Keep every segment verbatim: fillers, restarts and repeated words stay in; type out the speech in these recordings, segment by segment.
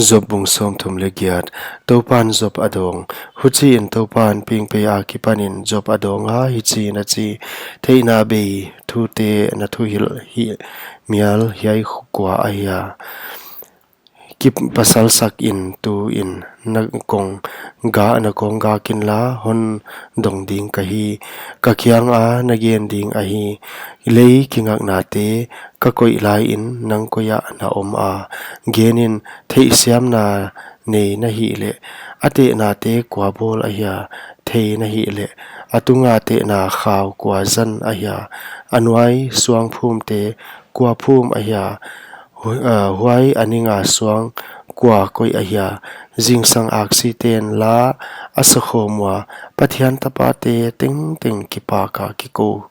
Job bung sawmthum leh giat. Toupan Job a dawng. Huchiin Toupan pingpei akipanin Job a dawnga hichiin a chi: Theihna bei thute na thuhilh hi mial hiai kua ahia? Kipasalsakin tuin na kong ga, na kong gak inla hon dong ding ka hi. Ka kianga na gen ding ahi: Lei kingaknate ka koih laiin nang koiah na om a? Genin, theihsiamna nei na hihleh, a tehnate kua bawl ahia thei na hihleh, a tunga tehna khau kua zan ahia? A nuai suang phumte kua phum ahia? Hu-, ah, huai a ninga suang kua koih ahia? Zingsang aksiten la a sakhawm ua, Pathian tapate tengteng kipaka kikou,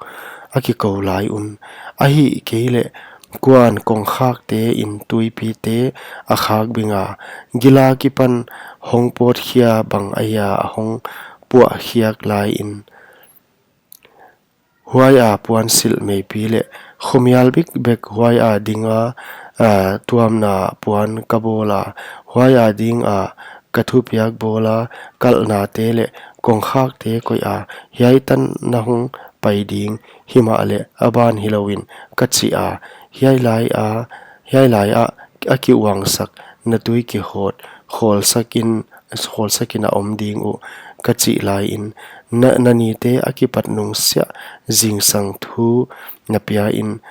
a kikou lai un. Ahihkeileh, kuan kongkhaktein tuipite a khak binga? Gila kipan hong pawtkhia bang ahia a hong puahkhiak laiin? Huaia puansilh meipi leh khomial bikbek huaia dinga, ah, tuamna puan ka bawla, huaia dinga ka thupiak bawla, kalhnate leh kongkhakte koiha, hiai tan na hong pai ding, himahleh a ban hilouin, ka chi a. Hiai laia, hiai laiah a kiuangsak na tui kihawt, khawlsakin, khawlsakin a om ding uh, ka chih laiin, na, na nite a kipat nungsiah zingsang thu na piain,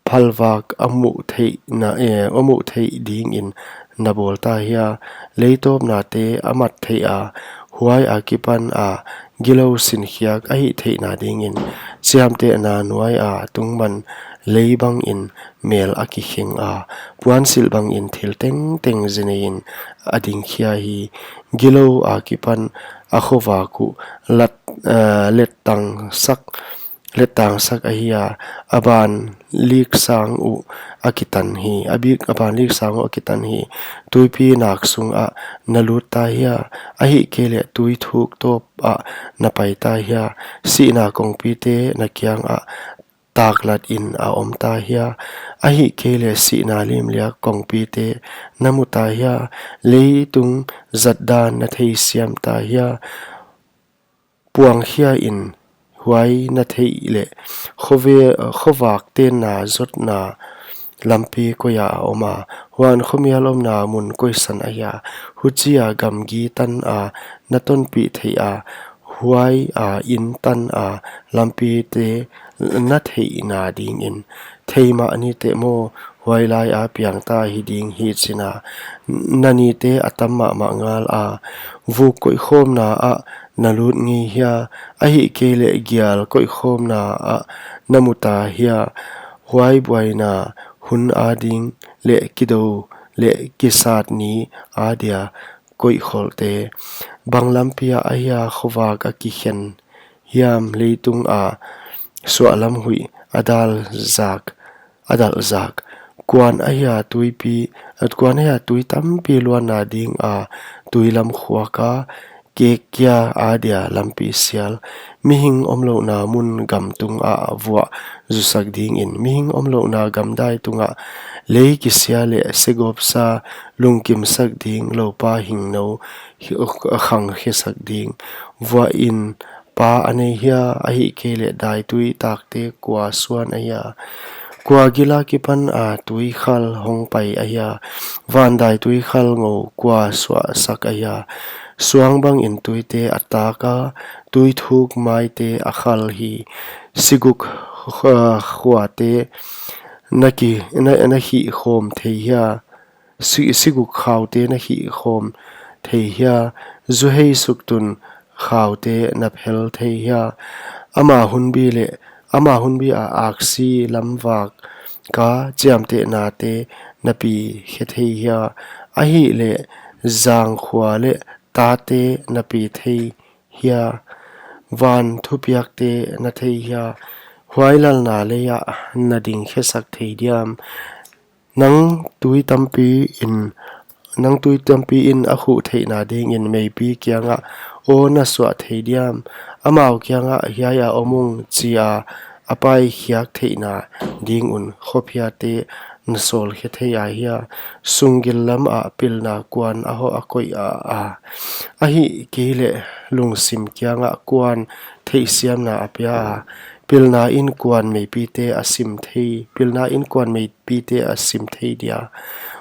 phalvak a muh theihna, eh, a muh theih dingin na bawlta hia? Leitawpnate a mat theiha, huai akipana gilou sinkhiak a hih theihna dingin, chiamtehna nuaia tungman lei bangin mel a kikhenga, puansilh bangin thil tengteng zineiin a dingkhia hi. Gilou akipan a khovak uh lat, eh, lettangsak, lettangsak ahia, a ban liksang uh a kitan hi, a bik, a ban liksang uh a kitan hi. Tuipi nak sungah na lutta hia? Ahihkeileh tui thuk tawpah na paita hia? Sihna kongpite na kiangah taklatin a omta hia? Ahihkeileh sihna limliak kongpite na muta hia? Leitung zatdan na theisiamta hia? Puangkhiain huai na theih leh, khove-, khovak tenna zotna lampi koiah a om a? Huan khomial omna mun koisan ahia? Huchia gamgi tana na tonpih theiha, huaia in tana lampite na theihna dingin. Thei mah ni teh maw, huai laia piangta hi ding hi china. Na nite a tam mahmah ngala, vuk koihkhawmna ah na lut ngei hia? Ahihkeileh gial koihkhawmna ah na muta hia? Huai buaina hun ading leh kidou leh kisat ni adia koihkholhte. Bang lampi ah ahia khovak a kikhen hiam, leitunga suahlam huih a dalzak, a dalzak? Kuan ahia tuipi, kuan ahia tui tampi luanna dinga tui lam khuaka, kekkia adia lampi sial? Mihing omlouhna mun gam tungah vuah zusak dingin, mihing omlouhna gamdai tungah lei kisia leh segawpsa lungkimsak ding, loupa hingno hi-, khangkhiasak ding. Vuahin pa a nei hia? Ahihkeileh daitui takte kua suan ahia? Kua gila kipana tuikhal hong pai ahia? Van daitui khal ngou kua suahsak ahia? Suang bangin tuite a taka, tui thuk maite a khal hi. Siguk, ah, khuate na ki, na, na hihkhawm thei hia? Si-, siguk khaute na hihkhawm thei hia? Zuhei suktun khaute na phel thei hia? Ama hunbi leh, ama hunbia aksi lamvak ka chiamtehnate na pi khe thei hia? Ahihleh zangkhua leh tate na pi thei hia? Van thupiakte na thei hia? Huai lalna leiah na dingkhesak thei diam? Nang tui tampi in, nang tui tampi in a khuh theihna dingin meipi kiangah aw na suah thei diam? Amau kiangah hiaia om ung chia a paikhiak theihna ding un khophiate na sawlkhe thei ahia? Sunggil lamah pilna kuan a hoh a koih a, a, ahihkeileh lungsim kiangah kuan theihsiamna a pia a? Pilna in kuan meipite a sim thei, pilna in kuan meipite a sim thei dia?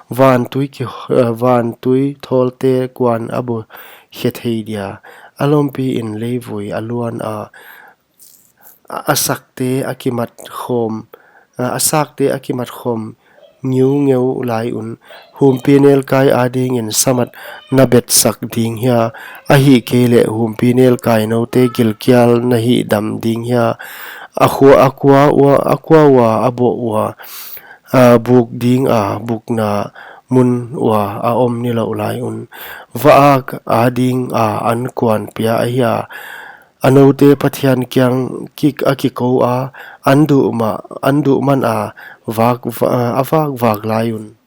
Vantui ki, eh, vantui thawlte kuan a bukhe thei dia? A lompi in leivui a luan a, a, a sakte a kimat khawm, a, a sakte a kimat khawm ngiungeu lai un. Humpi nelkai adingin samat na betsak ding hia? Ahihkeileh humpi nelkai noute gilkial na hihdam ding hia? A khua, a kua ua, a kua ua a bawh ua, a buk ding a bukna mun ua a om nilouh lai un. Vaak ading a an kuan pia ahia? A noute Pathian kiang kik a kikou a, an duh ma, an duh man a vak, va-, a vakvak lai un.